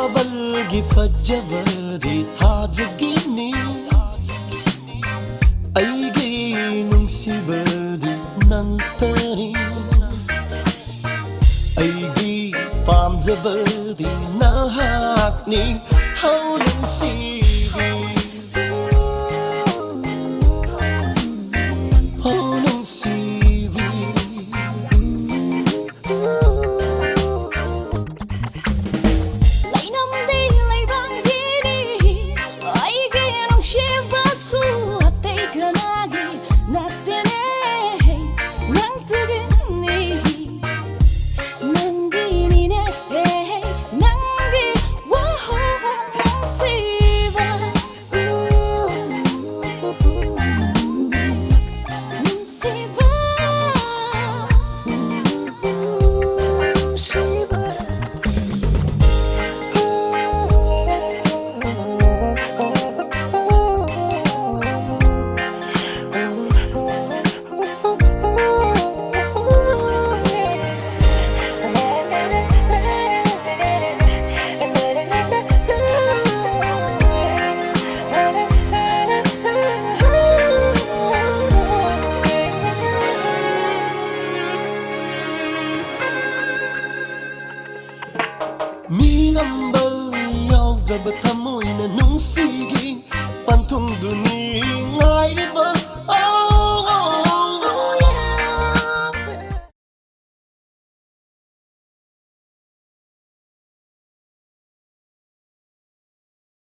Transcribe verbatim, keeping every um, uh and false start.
ꯊꯥꯕꯜꯒꯤ ꯐꯖꯕꯗꯤ ꯊꯥꯖꯒꯤꯅꯤ, ꯑꯩꯒꯤ ꯅꯨꯡꯁꯤꯕꯗꯤ ꯅꯪꯇꯅꯤ, ꯑꯩꯒꯤ ꯄꯥꯝꯖꯕꯗꯤ ꯅꯍꯥꯛꯅꯤ꯫ ꯍꯧ ꯅꯨꯡꯁꯤꯕꯤ, ꯍꯧ ꯅꯨꯡꯁꯤꯕꯤ꯫ ꯂꯩꯅꯝꯗꯤ ꯂꯩꯕꯥꯛꯀꯤꯅꯤ, ꯑꯩꯒꯤ ꯅꯨꯡꯁꯤꯕꯁꯨ ꯑꯇꯩ ꯀꯅꯥꯒꯤ ꯅꯠꯇꯦꯅꯦ, ꯅꯪꯇꯒꯤꯅꯤ, ꯅꯪꯒꯤꯅꯤꯅꯦ, ꯅꯪꯒꯤ ꯋꯥꯍꯣꯡ ꯅꯨꯡꯁꯤꯕ꯫ ꯃꯤ ꯉꯝꯕ ꯌꯥꯎꯗ꯭ꯔꯕ ꯊꯃꯣꯏꯅ ꯅꯨꯡꯁꯤꯒꯤ ꯄꯟꯊꯨꯡꯗꯨꯅꯤ ꯉꯥꯏꯔꯤꯕ꯫